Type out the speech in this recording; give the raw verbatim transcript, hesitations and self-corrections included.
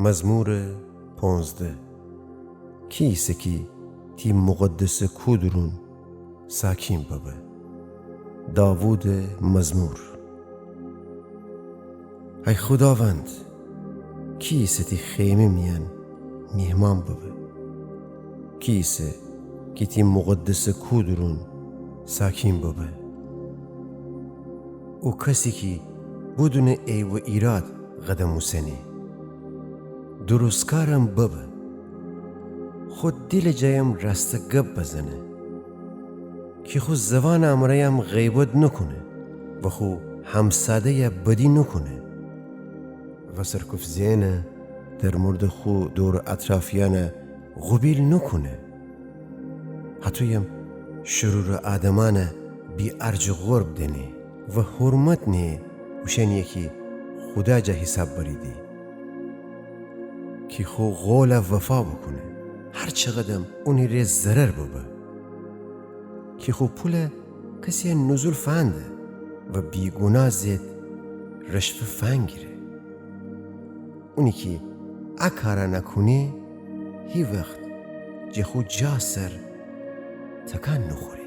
مزمور پونزده. کی ایسه کی تی مقدسٚ کو دورون ساکین ببه؟ داوودٚ مزمور. ای خوداوند، کی ایسه تی خیمه میأن میهمان ببه؟ کی ایسه کی تی مقدسٚ کو دورون ساکین ببه؟ او کسی کی بدونٚ عیب و ایراد قدم اوسنه، درستکارم ببه، خو دیلٚ جایم راستٚ گب بزنه، کی خو زوانٚ امرأیم غیبت نوکونه و خو همساده‌یَ بدی نوکونه و سرکوفت زئنَ در موردٚ خو دور و اطرافیأنَ قوبیل نوکونه. هطویم شرورٚ آدمأنَ بی‌ارج و قرب دأنه و حرمت نییه اوشأنیَ کی خودا جا حیساب بریدی. کی خو قولَ وفا بوکونه، هر چقدم اونی ره ضرر ببه. کی خو پولَ کسیَ نزول فنده و بیگونا ضد رشوه فنگیره. اونی کی ا کارأنَ کونه، هی وخت جه خو جا سر تکان نوخوره.